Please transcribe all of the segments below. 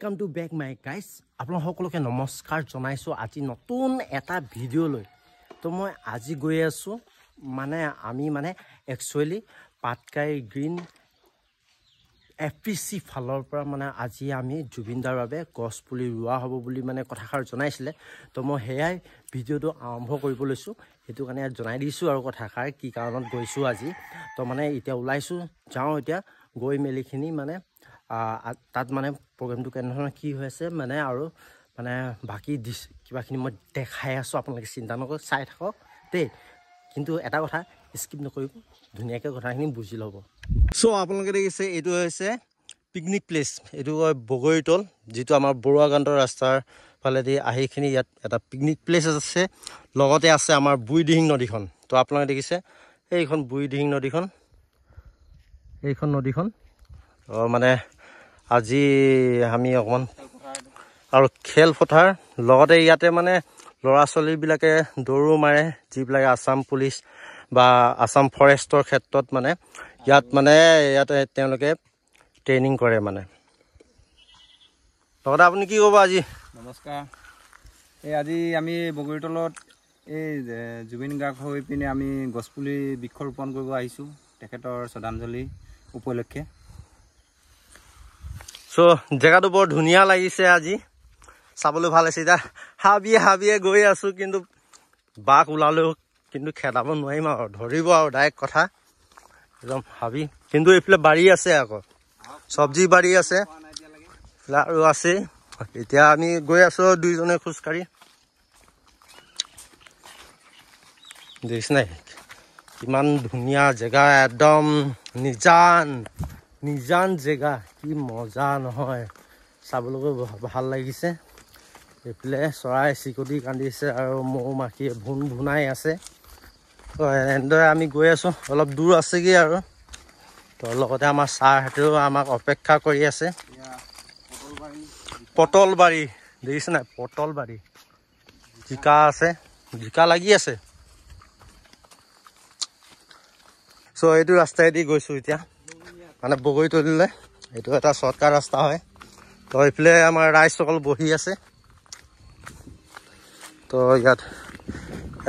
Welcome to back my guys, আপোনালোক সকলোকে নমস্কাৰ জনাইছোঁ আজি নতুন এটা ভিডিঅ' লৈ। তো মই আজি গৈ আছোঁ, মানে আমি মানে actually Patkai green F P C ফালৰ পৰা মানে আজি আমি জুবিনদাৰ বাবে গছ পুলি ৰোৱা হ'ব বুলি মানে কথাষাৰ জনাইছিলে। তো মই সেয়াই ভিডিঅ'টো আৰম্ভ কৰিব লৈছোঁ, সেইটো কাৰণে ইয়াত জনাই দিছোঁ আৰু কথাষাৰ কি কাৰণত গৈছোঁ আজি। তো মানে এতিয়া ওলাইছোঁ, যাওঁ এতিয়া গৈ মেলিখিনি মানে তাত মানে প্ৰগ্ৰেমটো কেনেধৰণৰ কি হৈ আছে মানে আৰু মানে বাকী দিছ কিবাখিনি মই দেখাই আছোঁ, আপোনালোকে চিন্তা নকৰিব, চাই থাকক দেই। কিন্তু এটা কথা, স্কিপ নকৰিব, ধুনীয়াকৈ কথাখিনি বুজি ল'ব। চ' আপোনালোকে দেখিছে, এইটো হৈছে পিকনিক প্লেচ। এইটো কয় বগৰীতল, যিটো আমাৰ বৰুৱাকান্তৰ ৰাস্তাৰ ফালেদি আহিখিনি ইয়াত এটা পিকনিক প্লেচ আছে। লগতে আছে আমাৰ বুঢ়ীদিহিং নদীখন। তো আপোনালোকে দেখিছে এইখন বুঢ়ীদিহিং নদীখন, এইখন নদীখন। তো মানে আজি আমি অকণমান আৰু খেলপথাৰ, লগতে ইয়াতে মানে ল'ৰা ছোৱালীবিলাকে দৌৰো মাৰে, যিবিলাকে আছাম পুলিচ বা আছাম ফৰেষ্টৰ ক্ষেত্ৰত মানে ইয়াত মানে ইয়াতে তেওঁলোকে ট্ৰেইনিং কৰে মানে। লগতে আপুনি কি ক'ব আজি? নমস্কাৰ। এই আজি আমি বগৰীতলত এই জুবিন গাৰ্গ হৈ পিনে আমি গছপুলি বৃক্ষৰোপণ কৰিব আহিছোঁ তেখেতৰ শ্ৰদ্ধাঞ্জলি উপলক্ষে। চ' জেগাটো বৰ ধুনীয়া লাগিছে, আজি চাবলৈ ভাল হৈছে। এতিয়া হাবিয়ে হাবিয়ে গৈ আছোঁ, কিন্তু বাঘ ওলালেও কিন্তু খেদাব নোৱাৰিম আৰু ধৰিব আৰু ডাইৰেক্ট কথা, একদম হাবি। কিন্তু এইফালে বাৰী আছে, আকৌ চব্জি বাৰী আছে আৰু আছে। এতিয়া আমি গৈ আছোঁ দুইজনে খোজকাঢ়ি। দেখিছে নাই কিমান ধুনীয়া জেগা, একদম নিজান নিজান জেগা, কি মজা নহয়, চাবলৈকো ভাল লাগিছে। এইফালে চৰাই চিৰিকটি কান্দিছে আৰু মৌ মাখিয়ে ভোন ভোনাই আছে। তো এনেদৰে আমি গৈ আছোঁ, অলপ দূৰ আছেগৈ আৰু। তো লগতে আমাৰ ছাৰহঁতেও আমাক অপেক্ষা কৰি আছে। পটল বাৰী দেখিছে নাই? পটল বাৰী, জিকা আছে, জিকা লাগি আছে। চ' এইটো ৰাস্তাইদি গৈছোঁ এতিয়া মানে বগৰীতলিলৈ। এইটো এটা শ্বৰ্টকাট ৰাস্তা হয়। তো এইফালে আমাৰ ৰাইজসকল বহি আছে। তো ইয়াত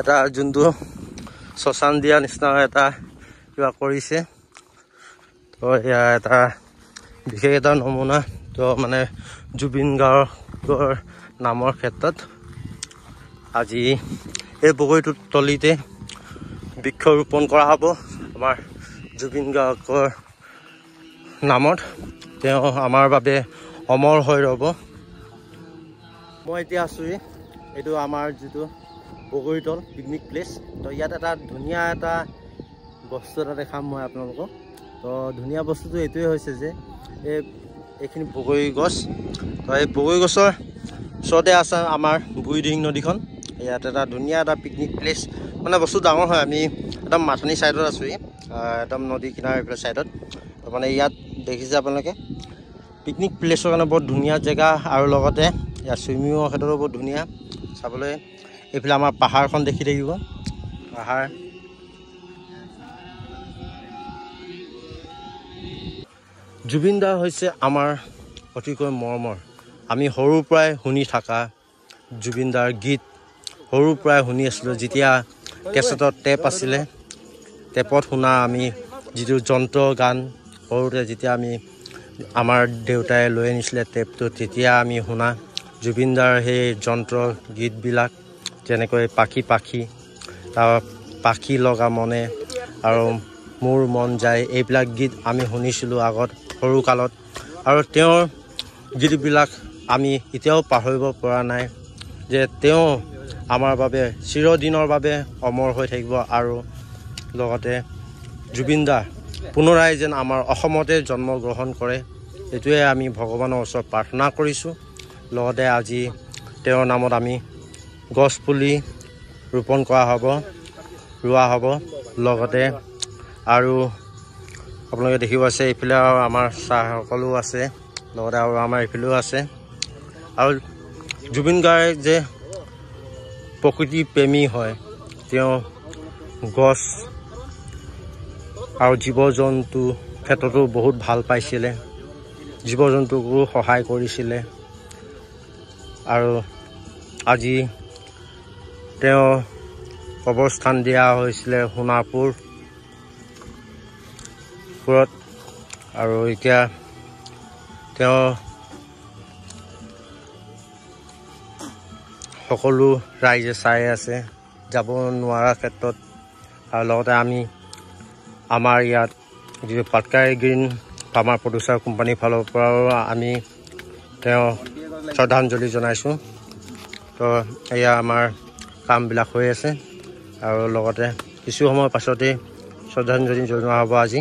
এটা যোনটো শশান দিয়া নিচিনা এটা কিবা কৰিছে। তো এয়া এটা বিশেষ এটা নমুনা। তো মানে জুবিন গাৰ্গৰ নামৰ ক্ষেত্ৰত আজি এই বগৰীটোৰ তলিতে বৃক্ষৰোপণ কৰা হ'ব আমাৰ জুবিন গাৰ্গৰ নামত। তেওঁ আমাৰ বাবে অমৰ হৈ ৰ'ব। মই এতিয়া আছোঁহি এইটো আমাৰ যিটো বগৰীতল পিকনিক প্লেচ। তো ইয়াত এটা ধুনীয়া এটা বস্তু এটা দেখাম মই আপোনালোকক। তো ধুনীয়া বস্তুটো এইটোৱে হৈছে যে এইখিনি বগৰী গছ। তো এই বগৰী গছৰ ওচৰতে আছে আমাৰ বুঢ়ীদিহিং নদীখন। ইয়াত এটা ধুনীয়া এটা পিকনিক প্লেচ, মানে বস্তু ডাঙৰ হয়। আমি একদম মাথনি ছাইডত আছোঁহি, একদম নদী কিনাৰ এইফালে ছাইডত। তো মানে ইয়াত দেখিছে আপোনালোকে পিকনিক প্লেচৰ কাৰণে বৰ ধুনীয়া জেগা আৰু লগতে ইয়াত চুইমিঙৰ ক্ষেত্ৰতো বহুত ধুনীয়া চাবলৈ। এইফালে আমাৰ পাহাৰখন দেখি থাকিব, পাহাৰ। জুবিন দা হৈছে আমাৰ অতিকৈ মৰমৰ। আমি সৰুৰ পৰাই শুনি থকা জুবিন দাৰ গীত সৰুৰ পৰাই শুনি আছিলোঁ। যেতিয়া কেছেটত টেপ আছিলে, টেপত শুনা আমি যিটো যন্ত্ৰ গান, সৰুতে যেতিয়া আমি আমাৰ দেউতাই লৈ আনিছিলে টেপটো, তেতিয়া আমি শুনা জুবিন দাৰ সেই যন্ত্ৰ গীতবিলাক, যেনেকৈ পাখি পাখি, তাৰ পাখি লগা মনে আৰু মোৰ মন যায়, এইবিলাক গীত আমি শুনিছিলোঁ আগত সৰুকালত। আৰু তেওঁৰ গীতবিলাক আমি এতিয়াও পাহৰিব পৰা নাই যে তেওঁ আমাৰ বাবে চিৰদিনৰ বাবে অমৰ হৈ থাকিব। আৰু লগতে জুবিন দা পুনৰাই যেন আমাৰ অসমতে জন্মগ্ৰহণ কৰে, এইটোৱে আমি ভগৱানৰ ওচৰত প্ৰাৰ্থনা কৰিছোঁ। লগতে আজি তেওঁৰ নামত আমি গছপুলি ৰোপণ কৰা হ'ব, ৰোৱা হ'ব। লগতে আৰু আপোনালোকে দেখিব আছে এইফালে আৰু আমাৰ ছাৰসকলো আছে, লগতে আৰু আমাৰ এইফালেও আছে। আৰু জুবিন গাৰ্গ যে প্ৰকৃতি প্ৰেমী হয়, তেওঁ গছ আৰু জীৱ জন্তু ক্ষেত্ৰতো বহুত ভাল পাইছিলে, জীৱ জন্তুকো সহায় কৰিছিলে। আৰু আজি তেওঁ কবৰস্থান দিয়া হৈছিলে সোণাপুৰত। আৰু এতিয়া তেওঁ সকলো ৰাইজে চাই আছে যাব নোৱাৰাৰ ক্ষেত্ৰত। আৰু লগতে আমি আমাৰ ইয়াত যিটো পাটকাই গ্ৰীণ ফাৰ্মাৰ প্ৰডিউচাৰ কোম্পানীৰ ফালৰ পৰাও আমি তেওঁ শ্ৰদ্ধাঞ্জলি জনাইছোঁ। তো এয়া আমাৰ কামবিলাক হৈ আছে আৰু লগতে কিছু সময়ৰ পাছতেই শ্ৰদ্ধাঞ্জলি জনোৱা হ'ব আজি।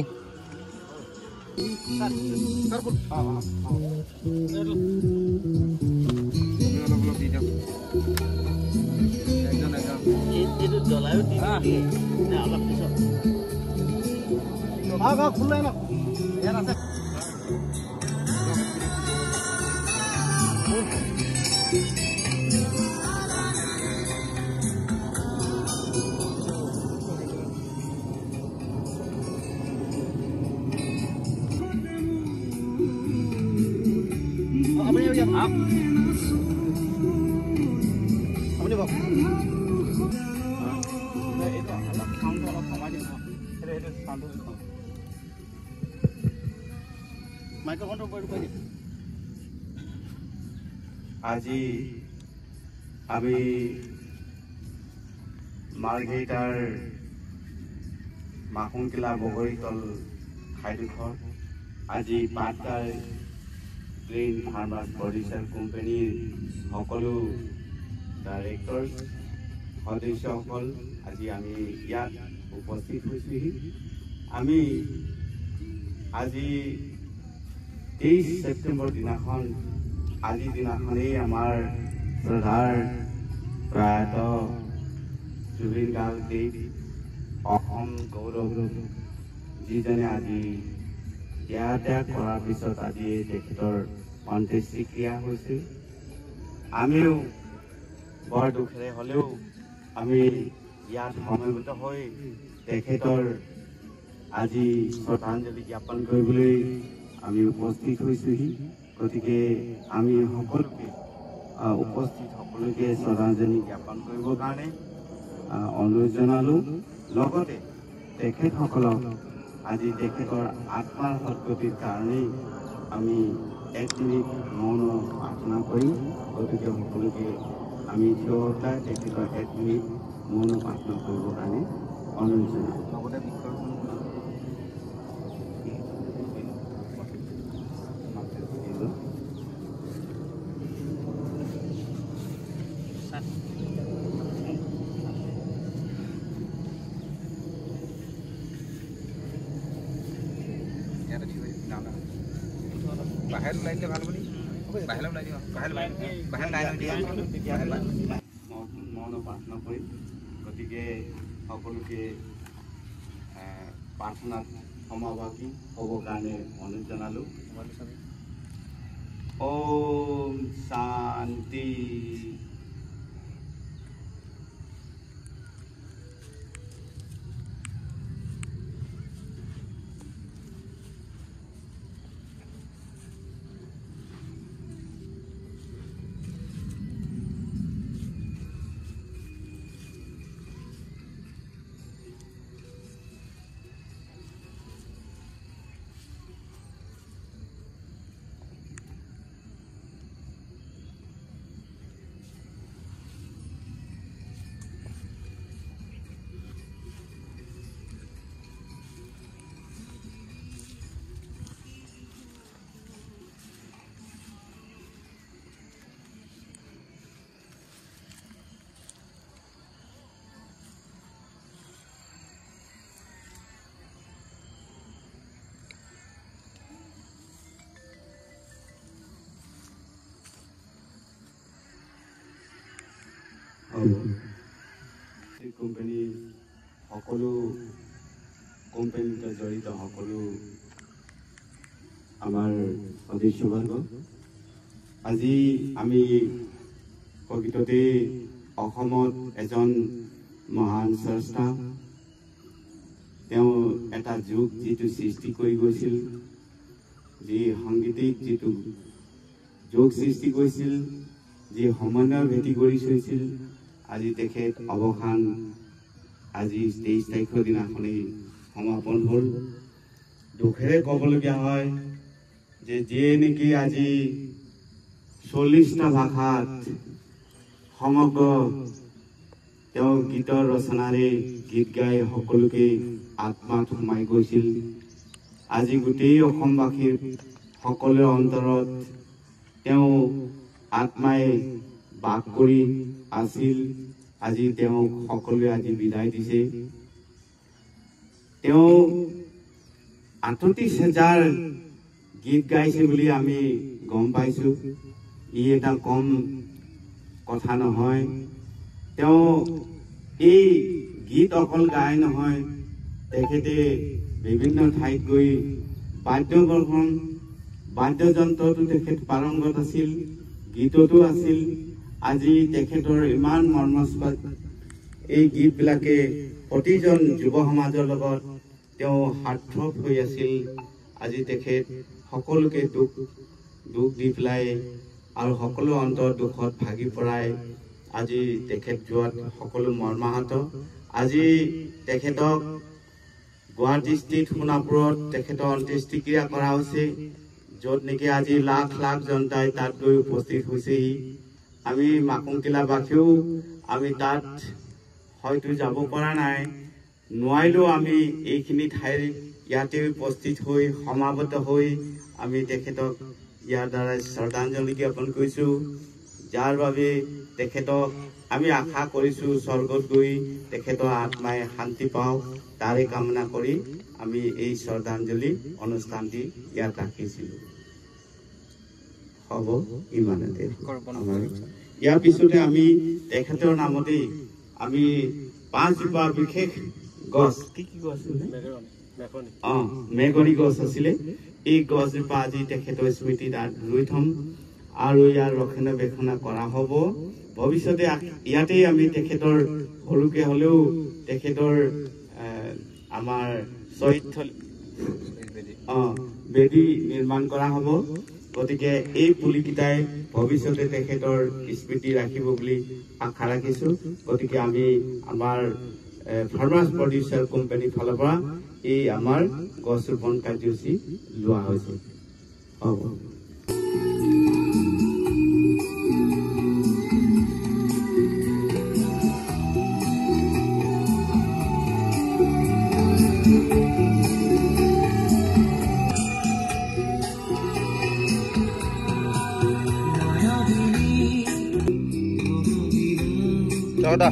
আজি আমি মাৰ্ঘেৰিটাৰ মাকুমকিলা বগৰীতল ঠাইডোখৰ আজি পাটকাই গ্ৰীণ ফাৰ্মাৰ্ছ প্ৰডিউচাৰ কোম্পানীৰ সকলো ডাইৰেক্টৰ সদস্যসকল আজি আমি ইয়াত উপস্থিত হৈছোঁহি। আমি আজি 23 ছেপ্টেম্বৰ দিনাখন, আজিৰ দিনাখনেই আমাৰ শ্ৰদ্ধাৰ প্ৰয়াত জুবিন গাৰ্গদেৱ অসম গৌৰৱ, যিজনে আজি দেহত্যাগ কৰাৰ পিছত আজি তেখেতৰ অন্ত্যেষ্টিক্ৰিয়া হৈছে। আমিও বৰ দুখেৰে হ'লেও আমি ইয়াত সমবেত হৈ তেখেতৰ আজি শ্ৰদ্ধাঞ্জলি জ্ঞাপন কৰিবলৈ আমি উপস্থিত হৈছোঁহি। গতিকে আমি সকলোকে উপস্থিত সকলোকে শ্ৰদ্ধাঞ্জলি জ্ঞাপন কৰিবৰ কাৰণে অনুৰোধ জনালোঁ। লগতে তেখেতসকলক আজি তেখেতৰ আত্মাৰ সদ্গতিৰ কাৰণেই আমি 1 মিনিট মৌন প্ৰাৰ্থনা কৰিম। গতিকে সকলোকে আমি থিয় হৈ তেখেতৰ 1 মিনিট মৌন প্ৰাৰ্থনা কৰিবৰ কাৰণে অনুৰোধ জনালোঁ। মৌন প্ৰাৰ্থনা কৰিম। গতিকে সকলোকে প্ৰাৰ্থনাত সমভাগী হ'বৰ কাৰণে অনুৰোধ জনালোঁ। ওম শান্তি। কোম্পানী সকলো কোম্পানীতে জড়িত সকলো আমাৰ সদস্যবৰ্গ, আজি আমি প্ৰকৃততে অসমত এজন মহান স্ৰষ্টা, তেওঁ এটা যুগ যিটো সৃষ্টি কৰি গৈছিল, যি সাংগীতিক যিটো যুগ সৃষ্টি কৰিছিল, যি সমন্বয়ৰ ভেটি গঢ়ি থৈছিল, আজি তেখেত অৱসান আজি 23 তাৰিখৰ দিনাখনেই সমাপন হ'ল। দুখেৰে ক'বলগীয়া হয় যে যিয়ে নেকি আজি 40টা ভাষাত সমগ্ৰ তেওঁ গীতৰ ৰচনাৰে গীত গাই সকলোকে আত্মাত সোমাই গৈছিল। আজি গোটেই অসমবাসীৰ সকলোৰে অন্তৰত তেওঁ আত্মাই বাস কৰি আছিল। আজি তেওঁক সকলোৱে আজি বিদায় দিছে। তেওঁ 38,000 গীত গাইছে বুলি আমি গম পাইছোঁ। ই এটা কম কথা নহয়। তেওঁ এই গীত অকল গাই নহয়, তেখেতে বিভিন্ন ঠাইত গৈ বাদ্যবৰ্ষণ, বাদ্যযন্ত্ৰতো তেখেত পাৰংগত আছিল, গীততো আছিল। আজি তেখেতৰ ইমান মৰ্মস্পদ এই গীতবিলাকে প্ৰতিজন যুৱ সমাজৰ লগত তেওঁ সাৰ্থক হৈ আছিল। আজি তেখেত সকলোকে দুখ দুখ দি পেলাই আৰু সকলো অন্তৰ দুখত ভাগি পৰাই আজি তেখেত যোৱাত সকলো মৰ্মাহত। আজি তেখেতক গুৱাহাটীস্থিত সোণাপুৰত তেখেতৰ অন্ত্যেষ্টিক্ৰিয়া কৰা হৈছে, য'ত নেকি আজি লাখ লাখ জনতাই তাত গৈ উপস্থিত হৈছেহি। আমি মাকুমটিলাবাসীও আমি তাত হয়তো যাব পৰা নাই, নোৱাৰিলেও আমি এইখিনি ঠাইৰ ইয়াতে উপস্থিত হৈ সমাগত হৈ আমি তেখেতক ইয়াৰ দ্বাৰা শ্ৰদ্ধাঞ্জলি জ্ঞাপন কৰিছোঁ। যাৰ বাবে তেখেতক আমি আশা কৰিছোঁ স্বৰ্গত গৈ তেখেতৰ আত্মাই শান্তি পাওক, তাৰে কামনা কৰি আমি এই শ্ৰদ্ধাঞ্জলি অনুষ্ঠানটি ইয়াত ৰাখিছিলোঁ। হ'ব ইমানতে। আমাৰ ইয়াৰ পিছতে আমি তেখেতৰ নামতেই আমি 5জোপা বিশেষ গছ, কি কি গছ আছিলে? মেগনি গছ আছিলে। এই গছজোপা আজি তেখেতৰ স্মৃতিত ৰুই থ'ম আৰু ইয়াৰ ৰক্ষণাবেক্ষণ কৰা হ'ব। ভৱিষ্যতে ইয়াতেই আমি তেখেতৰ সৰুকে হ'লেও তেখেতৰ আমাৰ শ্বহীদ বেদী নিৰ্মাণ কৰা হ'ব। গতিকে এই পুলিকেইটাই ভৱিষ্যতে তেখেতৰ স্মৃতি ৰাখিব বুলি আশা ৰাখিছোঁ। গতিকে আমি আমাৰ ফাৰ্মাৰ্ছ প্ৰডিউচাৰ কোম্পানীৰ ফালৰ পৰা এই আমাৰ গছ ৰোপণ কাৰ্যসূচী লোৱা হৈছে। হ'ব। দাদা।